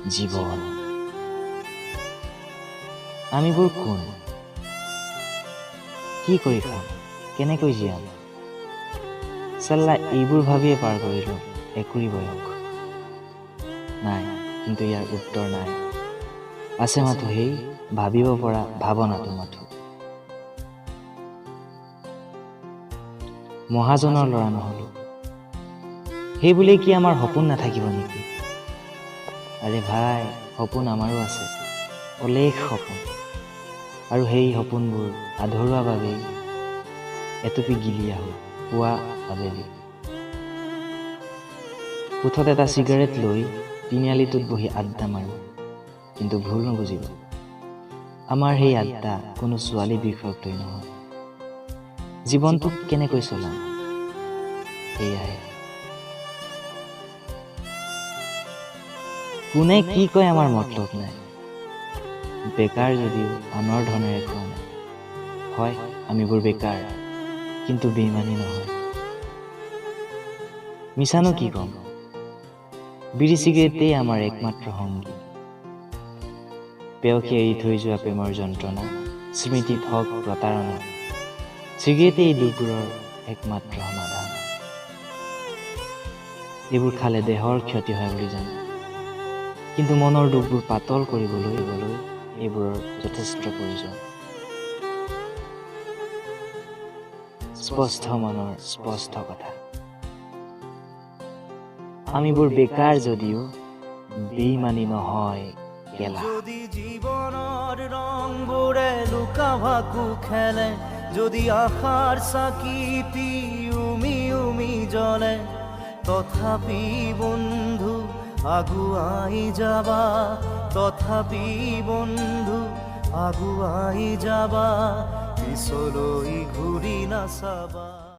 জীৱন। আমিবোৰ কোন? কি কৰি খাম? কেনেকৈ জীয়াম? চাল্লা, এইবোৰ ভাবিয়ে পাৰ কৰিলোঁ একুৰি বয়স। নাই, কিন্তু ইয়াৰ উত্তৰ নাই। আছে মাথো সেই ভাবিব পৰা ভাৱনাটো মাথো। মহাজনৰ ল'ৰা নহ'লোঁ, সেই বুলি কি আমাৰ সপোন নাথাকিব নেকি? আৰে ভাই, সপোন আমাৰো আছে, অলেখ সপোন। আৰু সেই সপোনবোৰ আধৰুৱা বাবেই এটুপি গিলি আহোঁ পুৱা আবেলি। ওঠত এটা চিগাৰেট লৈ তিনিআলিটোত বহি আড্ডা মাৰোঁ। কিন্তু ভুল নুবুজিব, আমাৰ সেই আড্ডা কোনো ছোৱালী বিষয়ক লৈ নহয়। জীৱনটোক কেনেকৈ চলাম, সেয়াহে। কোনে কি কয় আমাৰ মতলব নাই। বেকাৰ যদিও আনৰ ধনেৰে খোৱা নাই। হয়, আমিবোৰ বেকাৰ, কিন্তু বেইমানী নহয়। মিছানো কি ক'ম, বিড়ি চিগাৰেটেই আমাৰ একমাত্ৰ সংগী। প্ৰেয়সীয়ে এৰি থৈ যোৱা প্ৰেমৰ যন্ত্ৰণা, স্মৃতিত হওক প্ৰতাৰণা, চিগাৰেটেই এই দুখবোৰৰ একমাত্ৰ সমাধান। এইবোৰ খালে দেহৰ ক্ষতি হয় বুলি জানো, কিন্তু মনৰ দুখবোৰ পাতল কৰিবলৈ এইবোৰৰ যথেষ্ট প্ৰয়োজন। স্পষ্ট মনৰ স্পষ্ট কথা, আমিবোৰ বেকাৰ যদিও বেইমানী নহয় কেলা। যদি জীৱনৰ ৰংবোৰে লুকা ভাকু খেলে, যদি আশাৰ চাকিটি উমি উমি জ্বলে, তথাপি বন্ধু আগুৱাই যাবা, তথাপি বন্ধু আগুৱাই যাবা, পিছলৈ ঘূৰি নাচাবা।